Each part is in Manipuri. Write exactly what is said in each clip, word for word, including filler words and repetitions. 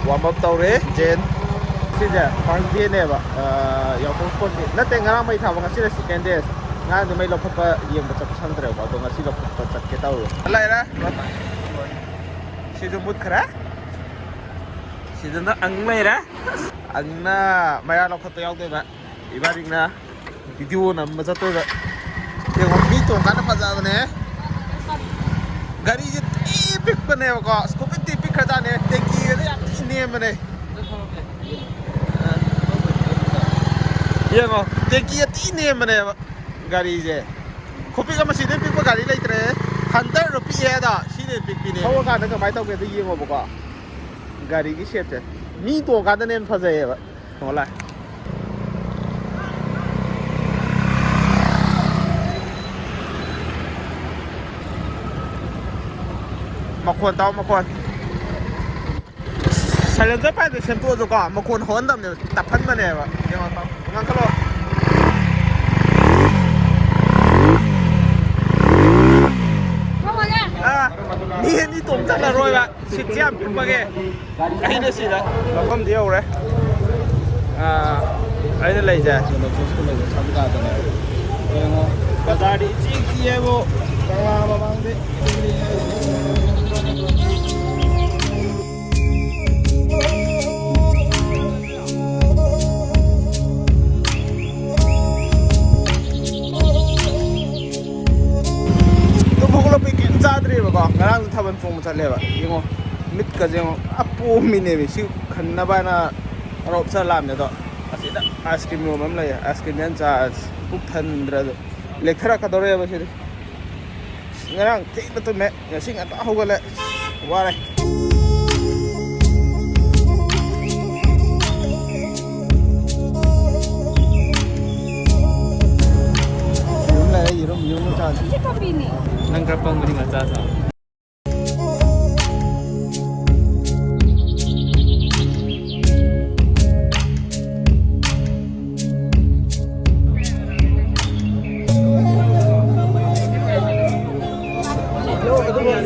Warm up ꯇꯧꯔꯦ ꯖꯦꯟ꯫ ꯁꯤꯁꯦ first dayꯅꯦꯕ, ꯌꯥꯎꯁꯪ sportꯀꯤ꯫ ꯅꯠꯇꯦ, ꯉꯔꯥꯡ ꯃꯩ ꯊꯥꯕ, ꯉꯁꯤꯅ second day꯫ ꯉꯔꯥꯡꯗꯤ ꯃꯩ ꯂꯧꯈꯠꯄ ꯌꯦꯡꯕ ꯆꯠꯄ ꯁꯪꯗ꯭ꯔꯦꯕꯀꯣ, ꯑꯗꯣ ꯉꯁꯤ ꯂꯧꯈꯠꯄ ꯆꯠꯀꯦ ꯇꯧꯔꯤ꯫ ꯂꯩꯔꯦ꯫ ꯁꯤꯁꯨ ꯃꯨꯠꯈ꯭ꯔꯦ꯫ ꯁꯤꯗꯅ ꯑꯪ ꯂꯩꯔꯦ꯫ ꯑꯪꯅ ꯃꯌꯥ ꯂꯧꯈꯠꯄ ꯌꯥꯎꯗꯣꯏꯕ꯫ ꯏꯕꯥꯅꯤꯅ video ꯅꯝꯕ ꯆꯠꯇꯣꯏꯕ꯫ ꯌꯦꯡꯉꯣ, ꯃꯤ ꯇꯣꯡꯀꯥꯟꯗ ꯐꯖꯕꯅꯦ꯫ ꯒꯥꯔꯤꯁꯦ ꯊꯤ ꯄꯤꯛꯄꯅꯦꯕꯀꯣ꯫ Scoopy ꯊꯤ ꯄꯤꯛꯈ꯭ꯔꯖꯥꯠꯅꯦ꯫ ꯇꯦꯡꯀꯤꯒꯗꯤ ꯌꯥꯝ ꯊꯤ ꯅꯦꯝꯕꯅꯦ꯫ ꯌꯦꯡꯉꯣ, ꯇꯦꯡꯀꯤ ꯊꯤ ꯅꯦꯝꯕꯅꯦꯕ ꯒꯥꯔꯤꯁꯦ꯫ ꯈꯨꯄꯤꯛ ꯑꯃ, ꯁꯤꯗꯩ ꯄꯤꯛꯄ ꯒꯥꯔꯤ ꯂꯩꯇ꯭ꯔꯦ꯫ Hunterꯗꯣ ꯄꯤꯛꯑꯦ, ꯑꯗꯣ ꯁꯤꯗꯩ ꯄꯤꯛꯄꯤꯅꯦ꯫ ꯊꯧꯔꯀꯥꯟꯗ ꯀꯃꯥꯏꯅ ꯇꯧꯒꯦꯗꯣ ꯌꯦꯡꯉꯣꯕꯀꯣ꯫ ꯒꯥꯔꯤꯒꯤ shapeꯁꯦ꯫ ꯃꯤ ꯇꯣꯡꯉꯀꯥꯟꯗꯅ ꯍꯦꯟꯅ ꯐꯖꯩꯌꯦꯕ꯫ ꯌꯦꯡꯉꯣ ꯂꯥꯏ꯫ ꯃꯈꯣꯟ ꯇꯥꯎ, ꯃꯈꯣꯟ꯫ Silencer ꯄꯥꯏꯗ ꯁꯦꯝꯗꯣꯛꯑꯁꯨꯀꯣ, ꯃꯈꯣꯟ ꯍꯧꯍꯟꯗꯕꯅꯦꯕ, ꯇꯞꯍꯟꯕꯅꯦꯕ꯫ ꯌꯦꯡꯉꯣ, ꯇꯥꯎ꯫ ꯉꯥꯡꯈꯠꯂꯣ꯫ ꯑꯥ, ꯃꯤ ꯑꯅꯤ ꯇꯣꯡ ꯆꯠꯂꯔꯣꯏꯕ꯫ Seatꯁꯦ ꯌꯥꯝ ꯄꯤꯛꯄꯒꯤ꯫ ꯑꯩꯅ ꯁꯤꯗ ꯃꯐꯝꯗꯤ ꯌꯧꯔꯦ꯫ ꯑꯥ, ꯑꯩꯅ ꯂꯩꯁꯦ ꯁꯝ ꯀꯥꯗꯅꯦ꯫ ꯌꯦꯡꯉꯣ, ꯕꯖꯥꯔꯗꯤ ꯏꯆꯤꯛ ꯆꯤꯛꯑꯦꯕꯨ, ꯀꯪꯂꯥ ꯃꯃꯥꯡꯗꯤ꯫ ꯇꯨꯝ ꯍꯧꯒꯠꯂꯛꯄꯩ ꯀꯩꯝ ꯆꯥꯗ꯭ꯔꯤꯕꯀꯣ꯫ ꯉꯔꯥꯡꯁꯨ ꯊꯥꯕꯜ ꯆꯣꯡꯕ ꯆꯠꯂꯦꯕ꯫ ꯌꯦꯡꯉꯣ, ꯃꯤꯠꯀꯁꯦ ꯌꯦꯡꯉꯣ, ꯄꯨꯔꯥ ꯄꯣꯝꯃꯤꯅꯦꯃꯤ꯫ ꯁꯤ ꯈꯟꯅꯕ ꯍꯥꯏꯅ ꯑꯔꯣꯞ ꯆꯠ ꯂꯥꯛꯑꯝꯅꯦ ꯑꯗꯣ꯫ ꯑꯁꯤꯗ ice cream ꯌꯣꯟꯕ ꯑꯃ ꯂꯩꯌꯦ, ice cream ꯌꯥꯝ ꯆꯥꯔꯁꯤ꯫ ꯄꯨꯛ ꯊꯟꯗ꯭ꯔꯁꯨ꯫ ꯂꯦꯛꯊꯔꯛꯀꯗꯧꯔꯦꯕ ꯁꯤꯗꯤ꯫ ꯉꯔꯥꯡ ꯊꯦꯡꯅ ꯇꯨꯝꯃꯦ, ꯉꯁꯤ ꯉꯟꯇꯥ ꯍꯧꯒꯠꯂꯦ꯫ ꯋꯥꯔꯦ꯫ ꯌꯦꯔꯨꯝ ꯂꯩꯔꯦ, ꯌꯦꯔꯨꯝ, ꯌꯦꯔꯨꯝ ꯆꯥꯁꯤ꯫ ꯁꯤ ꯄꯥꯝꯕꯤꯅꯤ꯫ ꯅꯪ ꯈꯔ ꯄꯪꯕꯅꯤ, ꯃꯆꯥ ꯆꯥꯎ꯫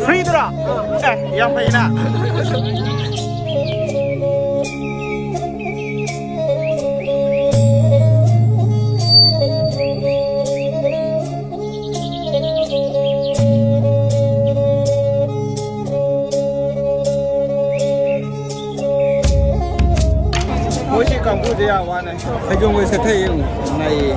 Freeꯗꯨꯔꯣ? ꯌꯥꯝ ꯐꯩꯅ꯫ ꯃꯣꯏꯁꯤ ꯀꯥꯡꯕꯨꯁꯦ ꯌꯥꯝ ꯋꯥꯅ ꯐꯩꯖꯣꯝꯒ ꯁꯦꯠꯊꯩ ꯌꯦꯡꯉꯨ, ꯅꯩꯌꯦ꯫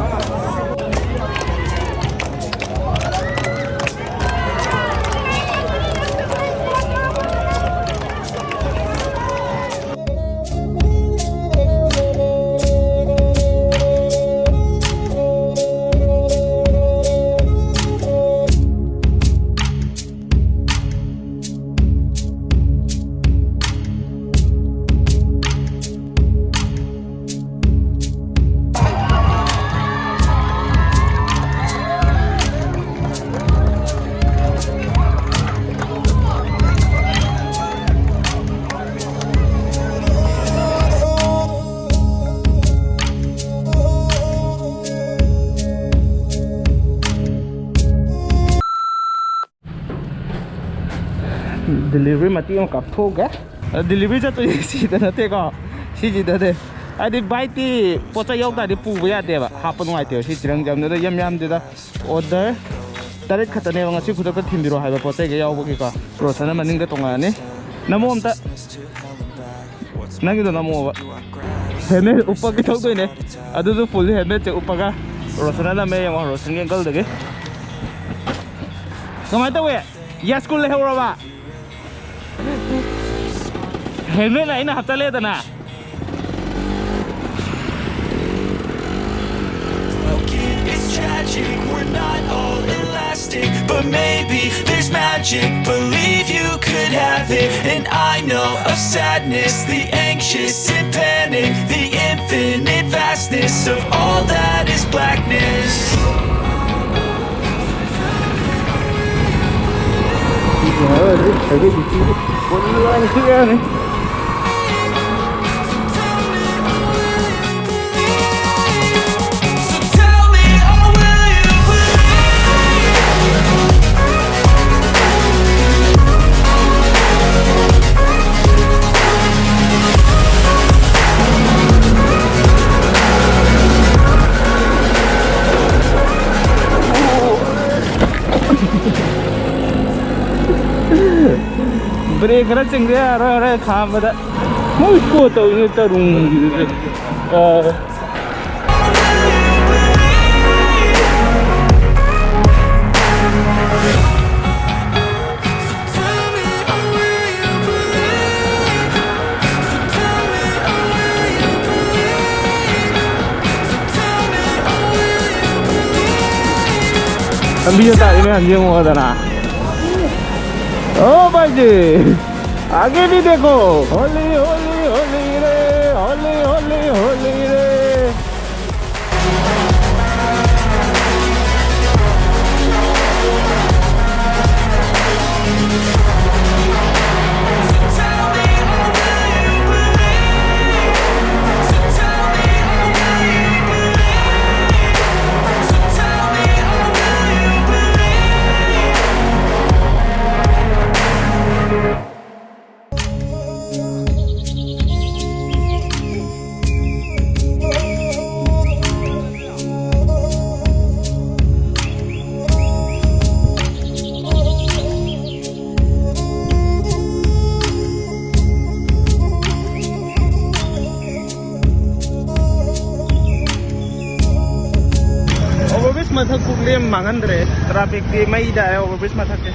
ꯗꯤꯂꯤꯚꯔꯤ ꯃꯇꯦꯛ ꯑꯃ ꯀꯥꯞꯊꯣꯛꯎꯒꯦ꯫ ꯑ, ꯗꯤꯂꯤꯚꯔꯤ ꯆꯠꯇꯣꯏꯁꯦ ꯁꯤꯗ ꯅꯠꯇꯦꯀꯣ, ꯁꯤꯁꯤꯗꯅꯦ꯫ ꯍꯥꯏꯗꯤ ꯕꯥꯏꯛꯇꯤ ꯄꯣꯠ ꯆꯩ ꯌꯥꯎ ꯇꯥꯔꯗꯤ ꯄꯨꯕ ꯌꯥꯗꯦꯕ, ꯍꯥꯞꯄ ꯅꯨꯡꯉꯥꯏꯇꯦꯕ꯫ ꯁꯤ ꯆꯤꯔꯪꯁꯦ ꯌꯥꯝꯗꯦꯗ, ꯌꯥꯝ ꯌꯥꯝꯗꯦꯗ꯫ ꯑꯣꯔꯗꯔ ꯇꯔꯦꯠ ꯈꯛꯇꯅꯦꯕ ꯉꯁꯤ ꯈꯨꯗꯛꯇ ꯊꯤꯟꯕꯤꯔꯣ ꯍꯥꯏꯕ ꯄꯣꯠ ꯆꯩꯒ ꯌꯥꯎꯕꯒꯤꯀꯣ꯫ ꯔꯣꯁꯟꯅ ꯃꯅꯤꯡꯗ ꯇꯣꯡꯉꯛꯑꯅꯤ꯫ ꯅꯃꯣ ꯑꯝꯇ꯫ ꯅꯪꯒꯤꯗꯣ ꯅꯝꯃꯛꯑꯣꯕ꯫ ꯍꯦꯜꯃꯦꯠ ꯎꯞꯄꯒꯤ ꯊꯧꯗꯣꯏꯅꯦ꯫ ꯑꯗꯨꯁꯨ ꯐꯨꯜ ꯍꯦꯜꯃꯦꯠꯁꯦ ꯎꯞꯄꯒ꯫ ꯔꯣꯁꯟꯅ ꯅꯝꯃꯦ ꯌꯦꯡꯉꯣ, ꯔꯣꯁꯟꯒꯤ ꯑꯪꯀꯜꯗꯒꯤ꯫ ꯀꯃꯥꯏꯅ ꯇꯧꯋꯤ? ꯌꯥꯏꯁ꯭ꯀꯨꯜ ꯂꯩꯍꯧꯔꯕ? ꯍꯦꯜꯃꯦꯠꯅ ꯑꯩꯅ ꯍꯥꯞꯆꯜꯂꯦꯗꯅ꯫ It's tragic, we're not all elastic, but maybe there's magic. Believe you could have it, and I know of sadness, the anxious and panic, the infinite vastness of all that is blackness. Break ꯈꯔ ꯆꯤꯡꯗ ꯌꯥꯔꯣꯏ ꯍꯣꯔꯦꯟ ꯈꯥꯝꯕꯗ꯫ ꯃꯣꯏ ꯀꯣ ꯇꯧꯔꯤꯅꯦ ꯇꯔꯨꯡꯒꯤꯗꯨꯗꯤ꯫ ꯑꯥ꯫ ꯂꯝꯕꯤꯗ ꯇꯥꯔꯤ ꯃꯌꯥꯝ ꯌꯦꯡꯉꯣꯗꯅ꯫ ꯑꯣ ꯚꯥꯏꯖꯤ, ꯑꯥꯒꯦ ꯚꯤ ꯗꯦꯈꯣ꯫ ꯍꯣꯂꯤ ꯍꯣꯂꯤ ꯍꯣꯂꯤ ꯔꯦ, ꯍꯣꯂꯤ ꯍꯣꯂꯤ ꯍꯣꯂꯤ ꯔꯦ꯫ ꯑꯣꯚꯔ ꯕ꯭ꯔꯤꯖ ꯃꯊꯛ ꯄꯨꯛꯂꯦꯝ ꯃꯥꯡꯍꯟꯗ꯭ꯔꯦ꯫ ꯇ꯭ꯔꯥꯐꯤꯛꯇꯤ ꯃꯩ ꯇꯥꯏ ꯑꯣꯚꯔ ꯕ꯭ꯔꯤꯖ ꯃꯊꯛꯁꯦ꯫